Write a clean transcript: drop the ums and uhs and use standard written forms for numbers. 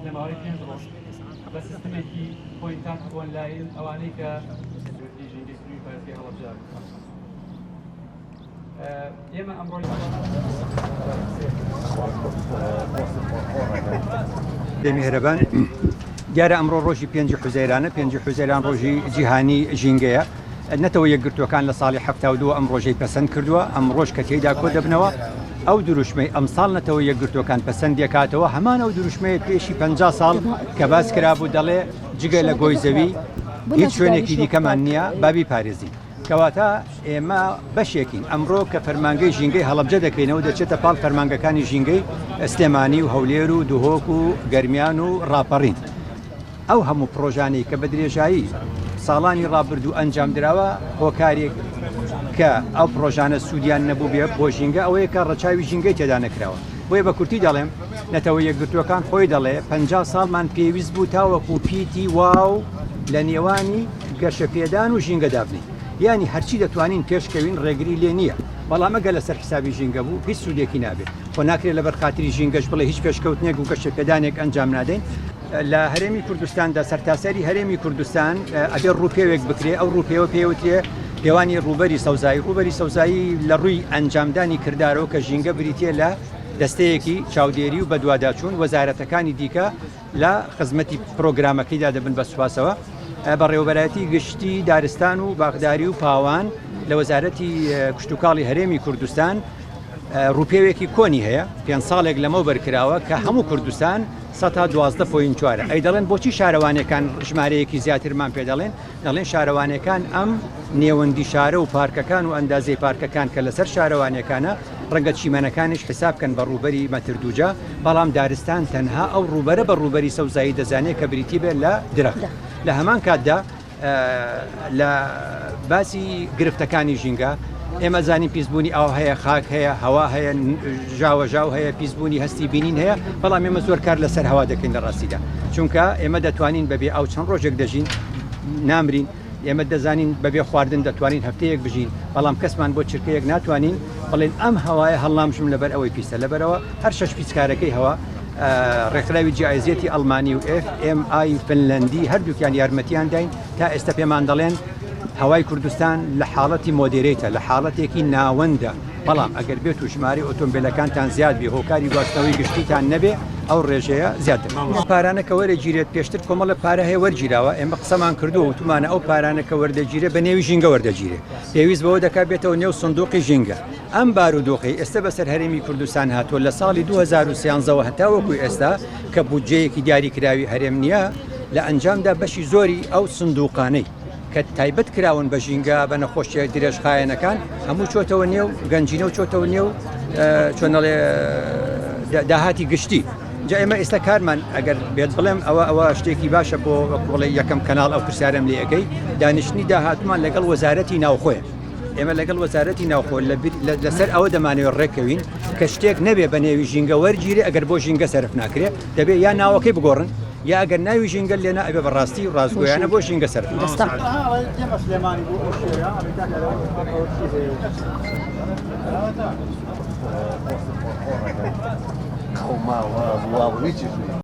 لە ماوەی پێنج ڕۆژ بە سیستمێکی پۆینتات ئۆنلاین ئەوانەی کە ژینگەی سنووری پارێزگای هەڵەبجە ئێمە ئەمڕۆ میهرەبان دیارە ئەمڕۆ ڕۆژی پێنجی حوزەیرانە، پێنجی حوزەیران ڕۆژی جیهانی ژینگەیە. نەتەوە یەکگرتووەکان لە ساڵی 72 ئەم ڕۆژەی پەسەند کردووە، ئەم ڕۆژ کە تێیدا کۆ دەبنەوە، ئەو دروشمەی ئەمساڵ نەتەوە یەکگرتووەکان پەسەندیەکاتەوە هەمان ئەو دروشمەیە پێشی 50 ساڵ کە باس کرابوو دەڵێ جگە لە گۆی زەوی هیچ شوێنێکی دیکەمان نییە با بیپارێزین. کەواتە ئێمە بەشێکین، ئەمڕۆ کە فەرمانگەی ژینگەی هەڵەبجە دەکەینەوە دەچێتە پاڵ فەرمانگەکانی ژینگەی سلێمانی و هەولێر و دهۆک و گەرمیان و ڕاپەڕین. ئەو هەموو پڕۆژانەی کە بە درێژایی ساڵانی ڕابردوو ئەنجامدراوە هۆکارێک کە ئەو پڕۆژانە سوودیان نەبووبێ بۆ ژینگە ئەوەیە کە ڕەچاوی ژینگەی تێدا نەکراوە. بۆیە بە کورتی دەڵێم نەتەوە یەکگرتووەکان خۆی دەڵێ 50 ساڵمان پێویست بوو تاوەکو پیتی واو لە نێوانی گەشەپێدان و ژینگە دابنێین. یانی هەرچی دەتوانین پێشکەوین ڕێگری لێ نییە، بەڵام ئەگەر لەسەر حسابی ژینگە بوو هیچ سوودێکی نابێت. خۆ ناکرێت لەبەر خاتری ژینگەش بڵێ هیچ پێشکەوتنێک و گەشەپێدانێک ئەنجام نادەین. لە هەرێمی کوردستاندا سەرتاسەری هەرێمی کوردستان ئەبێ ڕووپێوێک بکرێ، ئەو ڕووپێوە پێوترێ پێوانی ڕووبەری سەوزایی. ڕووبەری سەوزایی لە ڕووی ئەنجامدانی کردارەوە کە ژینگە بریتییە لە دەستەیەکی چاودێری و بەدواداچوون، وەزارەتەکانی دیکە لە خزمەتی پرۆگرامەکەیدا دەبن بە سوپاسەوە بەڕێوەبەرایەتی گشتی دارستان و باخداری و پاوان لە وەزارەتی کشتتوکاڵی هەرێمی کوردستان ڕووپێوێکی کۆنی هەیە پێ ساڵێک لەمەوبەر کراوە کە هەموو کوردستان 12.4 ئەی دەڵێن بۆچی شارەوانەکان ژمارەیەکی زیاترمان پێ دەڵێن دەڵێن شارەوانەکان ئەم نێوەندی شارە و پارکەکان و ئەندازەی پارکەکان کە لەسەر شارەوانەکانە ڕەنگە چیمەنەکانیش حیساب کەن بە ڕووبەری مەتر دووجا، بەڵام دارستان تەنها ئەو ڕووبەرە بە ڕووبەری سەوزایی دەزانێت کە بریتی بێت لە درەخت. لە هەمان کاتدا لە باسی گرفتەکانی ژینگە، ئێمە زانین پیسبوونی ئاو هەیە، خاک هەیە، هەوا هەیە، ژاوەژاو هەیە، پیسبوونی هەستی بینین هەیە، بەڵام ئێمە زۆر کار لەسەر هەوا دەکەین لە ڕاستیدا، چونکە ئێمە دەتوانین بەبێ ئاو چەند ڕۆژێک دەژین، نامرین. ئێمە دەزانین بەبێ خواردن دەتوانین هەفتەیەک بژین، بەڵام کەسمان بۆ چرکەیەک ناتوانین بڵێین ئەم هەوایە هەڵنامژم لەبەر ئەوەی پیسە، لەبەرئەوە هەر شەش پیسکارەکەی هەوا ڕێکخراوی GIZ ئەڵمانی و FMI فنلەندی هەردووکیان یارمەتیان داین تا ئێستا پێمان دەڵێن هەوای کوردستان لە حاڵەتی moderate ە لە حاڵەتێکی ناوەندە. بەڵام ئەگەر بێت و ژمارەی ئۆتۆمبێلەکانتان زیاد بێ هۆکاری گواستنەوەی گشتیتان نەبێ ئەو ڕێژەیە زیاد دەبێت. ئەو پارانە کە وەرەگیرێت پێشتر کۆمەڵە پارە هەیە وەرگیراوە ئێمە قسەمان کردووە وتومانە ئەو پارانە کە وەردەگیرێ بە نێوی ژینگە وەردەگیرێ پێویست بەوە دەکات بێتەوە نێو سندوقی ژینگە ئەم بارودۆخەی ئێستا بەسەر هەرێمی کوردستان هاتووە لە ساڵی 2013 وە هەتاوەکو ئێستا کە بودجەیەکی دیاریکراوی هەرێم نییە لە ئەنجامدا بەشی زۆری ئەو سندوقانەی کە تایبەت کراون بە ژینگە بە نەخۆشیە درێژخایەنەکان هەموو چۆتەوە نێو گەنجینە و چۆتەوە نێو چۆنەڵێ داهاتی گشتی جا ئێمە ئێستا کارمان ئەگەر بێت بڵێم ئەوە ئەوە شتێکی باشە بۆ بڵێ یەکەم کەناڵ ئەو پرسیارم لێ ئەەکەی دانیشتنی داهاتمان لەگەڵ وەزارەتی ناوخۆیە ئێمە لەگەڵ وەزارەتی ناوخۆ لەسەر ئەوە دەمانەوێت ڕێکەوین کە شتێک نەبێ بە نێوی ژینگە وەرگیرێ ئەگەر بۆ ژینگە سەرف ناکرێ دەبێ یا ناوەکەی بگۆڕن یا ئەگەر ناوی ژینگە لێنا ئەبێ بە ڕاستی و ڕاستگۆیانە بۆ ژینگە سەرف قەوماوە بووە هیچ.